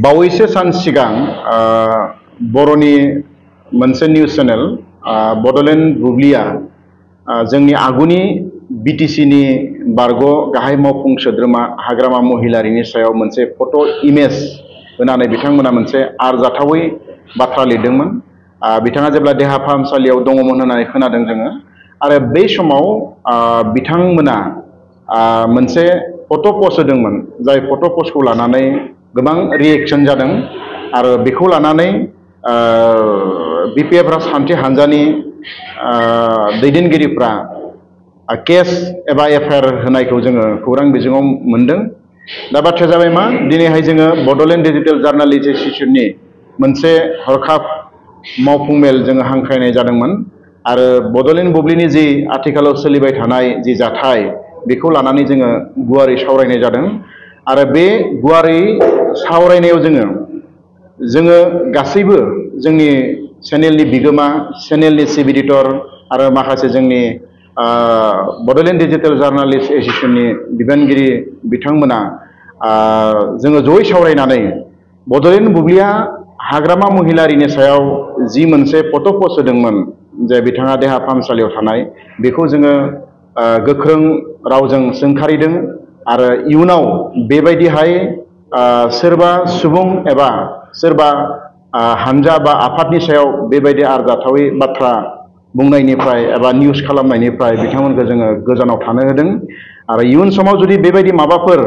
बावैसो सान सिगां बर'नि मोनसे निउज चेनेल बड'लेण्ड बुब्लिया जोंनि आगुनि बिटिसिनि बारग' गाहाय मावफुं सोद्रोमा हाग्रामा महिलारिनि सायाव मोनसे फट' इमेज होनानै बिथांमोना मोनसे आरजाथावै बाथ्रा लिरदोंमोन। बिथाङा जेब्ला देहा फाहामसालियाव दङमोन होननानै खोनादों जोङो, आरो बै समाव बिथांमोना मोनसे फट' पस्ट होदोंमोन, जाय फट' पस्टखौ लानानै गोबां रिएक्शन जादों आरो बेखौ लानानै बिपिएफ राजखान्थि हान्जानि दैदेनगिरिफ्रा केस एबा एफआइआर होनायखौ जोङो खौरां बिजोङाव मोनदों। दा बाथ्राया जाबाय मा, दिनैहाय जोङो बड'लेण्ड डिजिटेल जार्नालिस्ट एस'सिएशननि मोनसे हरखाब मावफुं मेल जोङो हांख्रायनाय जादोंमोन आरो बड'लेण्ड बुब्लिनि जि आथिखालाव सोलिबाय थानाय जि जाथाय बेखौ लानानै जोङो गुवारै सावरायनाय जादों। आरो बे गुवारै सावरायनायाव जोङो गासैबो जोंनि चेनेलनि बिगोमा, चेनेलनि चिफ एडिटर आरो माखासे जोंनि बड'लेण्ड डिजिटेल जार्नालिस्ट एस'सिएशननि बिबानगिरि बिथांमोना जोङो जयै सावरायनानै बड'लेण्ड बुब्लिया हाग्रामा महिलारिनि सायाव जि मोनसे फट' पस्ट होदोंमोन जे बिथाङा देहा फाहामसालियाव थानाय, बेखौ जोङो गोख्रों रावजों सोंखारिदों आरो इयुनाव बेबायदिहाय सोरबा सुबुं एबा सोरबा हानजा बा आफादनि सायाव बेबायदि आरजाथावै बाथ्रा बुंनायनिफ्राय एबा निउस खालामनायनिफ्राय बिथांमोनखौ जोङो गोजानाव थानो होदों। आरो इयुन समाव जुदि बेबायदि माबाफोर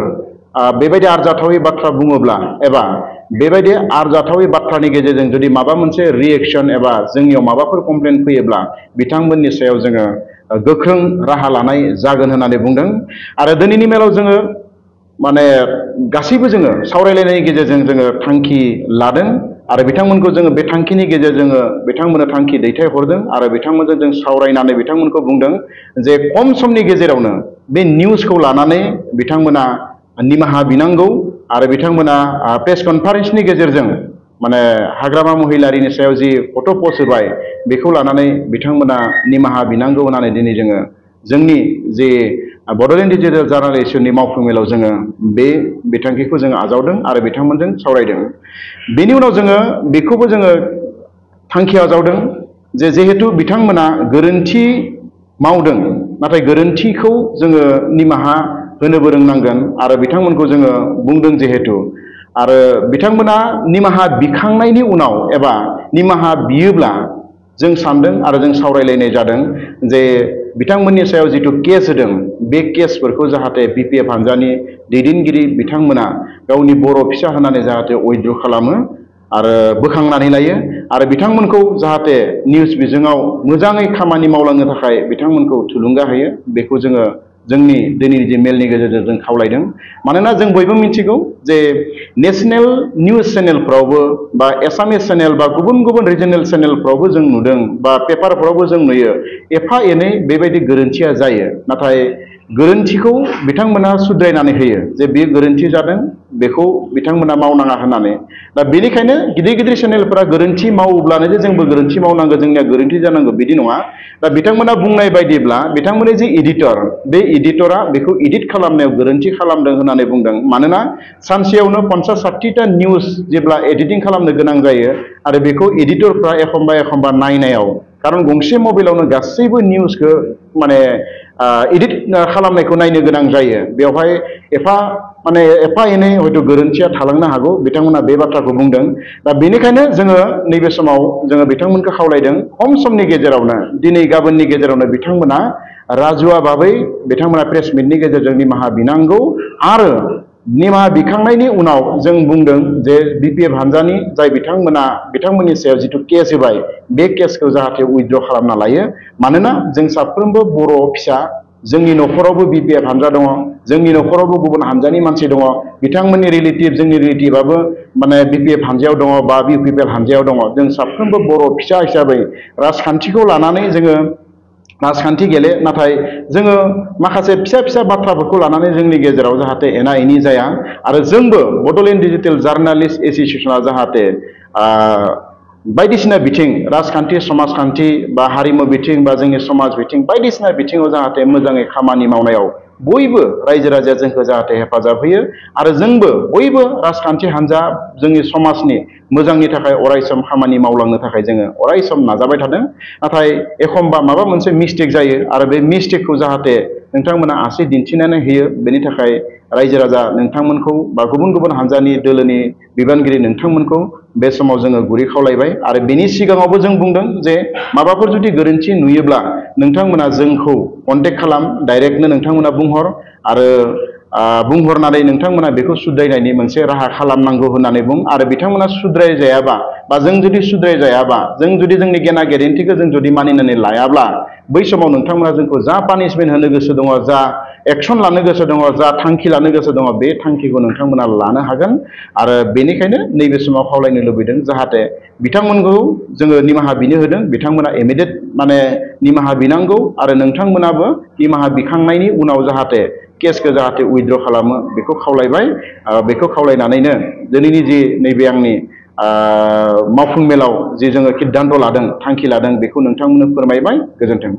बेबायदि आरजाथावै बाथ्रा बुङोब्ला एबा बेबायदि आरजाथावै बाथ्रानि गेजेरजों जुदि माबा मोनसे रिएक्शन एबा जोंनियाव माबाफोर कमप्लेन फैयोब्ला बिथांमोननि सायाव जोङो गोख्रों राहा लानाय जागोन होननानै बुंदों। आरो दिनैनि मेलाव जोङो माने गासैबो जोङो सावरायलायनायनि गेजेरजों जोङो थांखि लादों आरो बिथांमोनखौ जोङो बे थांखिनि गेजेरजों बिथांमोननो थांखि दैथायहरदों आरो बिथांमोनजों जों सावरायनानै बिथांमोनखौ बुंदों जे खम समनि गेजेरावनो बे निउसखौ लानानै बिथांमोना निमाहा बिनांगौ आरो बिथांमोना प्रेस कनफारेन्सनि गेजेरजों माने हाग्रामा महिलारिनि सायाव जि फट' पस्ट होबाय बेखौ लानानै बिथांमोना निमाहा बिनांगौ होननानै दिनै जोङो जोंनि जे बड'लेण्ड डिजिटेल जार्नालिस्टनि मावफुं मेलाव जोङो बे बिथांखिखौ जोङो आजावदों आरो बिथांमोनजों सावरायदों। बेनि उनाव जोङो बेखौबो जोङो थांखि आजावदों जे जिहेतु बिथांमोना गोरोन्थि मावदों, नाथाय गोरोन्थिखौ जोङो निमाहा होनोबो रोंनांगोन आरो बिथांमोनखौ जोङो बुंदों जिहेतु, आरो बिथांमोना निमाहा बिखांनायनि उनाव एबा निमाहा बियोब्ला जों सानदों आरो जों सावरायलायनाय जादों जे बिथांमोननि सायाव जिथु केस होदों बे केसफोरखौ जाहाथे बिपिएफ हान्जानि दैदेनगिरि बिथांमोना गावनि बर' फिसा होनानै जाहाथे उइथड्र खालामो आरो बोखांनानै लायो आरो बिथांमोनखौ जाहाथे निउस बिजोङाव मोजाङै खामानि मावलांनो थाखाय बिथांमोनखौ थुलुंगा होयो, बेखौ जोङो जोंनि दिनैनि जे मेलनि गेजेरजों जों खावलायदों। मानोना जों बयबो मिथिगौ जे नेसनेल निउस चेनेलफ्रावबो बा एसामिस चेनेल बा गुबुन गुबुन रिजनेल चेनेलफ्रावबो जों नुदों बा पेपारफ्रावबो जों नुयो एफा एनै बेबायदि गोरोन्थिया जायो, नाथाय गोरोन्थिखौ बिथांमोना सुद्रायनानै होयो जे बेयो गोरोन्थि जादों, बेखौ बिथांमोना मावनाङा होननानै। दा बेनिखायनो गिदिर गिदिर चेनेलफोरा गोरोन्थि मावोब्लानो जे जोंबो गोरोन्थि मावनांगौ, जोंनिया गोरोन्थि जानांगौ बिदि नङा। दा बिथांमोना बुंनाय बायदिब्ला बिथांमोननि जे एडिटर, बे एडिटरा बेखौ एडिट खालामनायाव गोरोन्थि खालामदों होननानै बुंदों। मानोना सानसेयावनो 50-60टा निउस जेब्ला एडिटिं खालामनो गोनां जायो आरो बेखौ एडिटरफ्रा एखमबा नायनायाव, खारन गंसे मबाइलावनो गासैबो निउसखौ माने एडिट खालामनायखौ नायनो गोनां जायो, बेवहाय एफा एनै हयथ' गोरोन्थिया थालांनो हागौ, बिथांमोना बे बाथ्राखौ बुंदों। दा बेनिखायनो जोङो नैबे समाव जोङो बिथांमोनखौ खावलायदों खम समनि गेजेरावनो, दिनै गाबोननि गेजेरावनो बिथांमोना राजुवा भाबै बिथांमोना प्रेस मिटनि गेजेरजों निमाहा बिनांगौ आरो निमाहा बिखांनायनि उनाव जों बुंदों जे बिपिएफ हान्जानि जाय बिथांमोननि सायाव जिथु केस होबाय बे केसखौ जाहाथे उइथड्र खालामना लायो। मानोना जों साफ्रोमबो बर' फिसा, जोंनि न'खरावबो बिपिएफ हान्जा दङ, जोंनि न'खरावबो गुबुन हान्जानि मानसि दङ, बिथांमोननि रिलेटिभ, जोंनि रिलेटिभआबो माने बिपिएफ हान्जायाव दङ बा इउपिपिएल हान्जायाव दङ। जों साफ्रोमबो बर' फिसा हिसाबै राजखान्थिखौ लानानै जोङो राजखान्थि गेले, नाथाय जोङो माखासे फिसा फिसा बाथ्राफोरखौ लानानै जोंनि गेजेराव जाहाथे एना एनि जाया आरो जोंबो बड'लेण्ड डिजिटेल जार्नालिस्ट एस'सिएशना जाहाथे बायदिसिना बिथिं, राजखान्थि, समाजखान्थि बा हारिमु बिथिं बा जोंनि समाज बिथिं बायदिसिना बिथिङाव जाहाथे मोजाङै खामानि मावनायाव बयबो रायजो राजाया जोंखौ जाहाथे हेफाजाब होयो आरो जोंबो बयबो राजखान्थि हान्जा जोंनि समाजनि मोजांनि थाखाय अरायसम खामानि मावलांनो थाखाय जोङो अरायसम नाजाबाय थादों। नाथाय एखमबा माबा मोनसे मिस्टेक जायो आरो बे मिस्टेकखौ जाहाथे नोंथांमोना आसि दिन्थिनानै होयो, बेनि थाखाय रायजो राजा नोंथांमोनखौ बा गुबुन गुबुन हान्जानि दोलोनि बिबानगिरि नोंथांमोनखौ बे समाव जोङो गुरै खावलायबाय आरो बेनि सिगाङावबो जों बुंदों जे माबाफोर जुदि गोरोन्थि नुयोब्ला नोंथांमोना जोंखौ कन्टेक्ट खालाम, डाइरेक्टनो नोंथांमोना बुंहर आरो बुंहरनानै नोंथांमोना बेखौ सुद्रायनायनि मोनसे राहा खालामनांगौ होननानै बुं। आरो बिथांमोना सुद्रायजायाबा बा जों जुदि सुद्रायजायाबा, जों जुदि जोंनि गेना गेरेन्थिखौ जों जुदि मानिनानै लायाब्ला बै समाव नोंथांमोना जोंखौ जा पानिशमेन्ट होनो गोसो दङ, जा एक्सन लानो गोसो दङ, जा थांखि लानो गोसो दङ, बे थांखिखौ नोंथांमोना लानो हागोन। आरो बेनिखायनो नैबे समाव खावलायनो लुबैदों जाहाथे बिथांमोनखौ जोङो निमाहा बिनो होदों, बिथांमोना इमिडियेट निमाहा बिनांगौ आरो नोंथांमोनाबो निमाहा बिखांनायनि उनाव जाहाथे केसखौ जाहाथे उइथड्र खालामो बेखौ खावलायबाय। बेखौ खावलायनानैनो दिनैनि जि नैबे आंनि मावफुं मेलाव जि जोङो सिद्धान्त लादों, थांखि लादों, बेखौ नोंथांमोननो फोरमायबाय। गोजोन्थों।